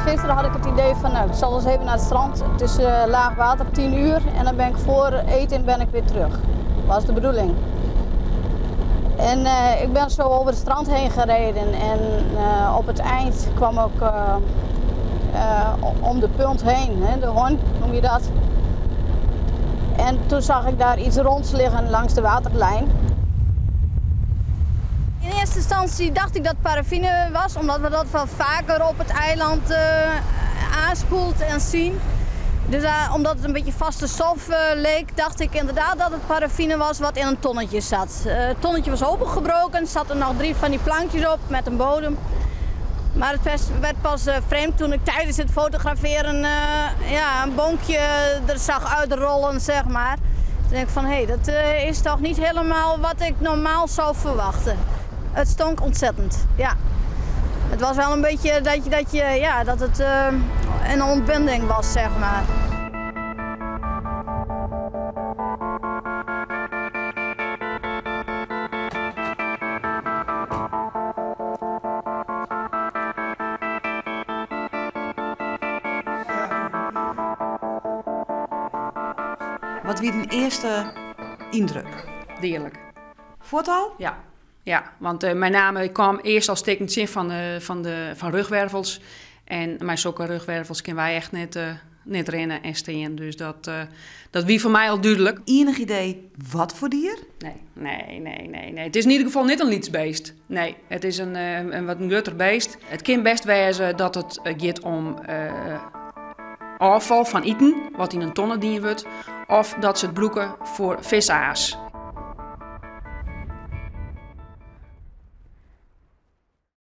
Gisteren had ik het idee van, nou, ik zal eens even naar het strand. Het is uh, laag water, 10 uur. En dan ben ik voor eten ben ik weer terug. Was de bedoeling. En uh, ik ben zo over het strand heen gereden. En uh, op het eind kwam ook om de punt heen, hè, de horn noem je dat. En toen zag ik daar iets ronds liggen langs de waterlijn. In eerste instantie dacht ik dat paraffine was, omdat we dat wel vaker op het eiland uh, aanspoelt en zien. Dus uh, omdat het een beetje vaste stof uh, leek, dacht ik inderdaad dat het paraffine was wat in een tonnetje zat. het tonnetje was opengebroken, zat er nog drie van die plankjes op met een bodem. Maar het werd pas vreemd toen ik tijdens het fotograferen ja, een bonkje er zag uitrollen, zeg maar. Toen denk ik van, hé, hey, dat is toch niet helemaal wat ik normaal zou verwachten. Het stonk ontzettend, ja. Het was wel een beetje dat, je, dat, je, ja, dat het een ontbinding was, zeg maar. Wat wie dyn earste yndruk? Deadlik. Fuort al? Ja. Ja, want uh, mijn naam kwam eerst als teken tsjin fan de, fan de fan rugwervels. En mei sokke rugwervels kinne wy echt net, uh, net rinne en stean. Dus dat, uh, dat wie foar my al dúdlik. Ienich idee wat foar dier? Nee, nee, nee, nee, nee. It is yn ieder gefal net in lyts beest. Nee, it is in, in wat in grutter beest. It kin bêst wêze dat it giet om ôffal fan iten, wat yn in tonne dien wurdt, of dat se it brûke foar fisaas.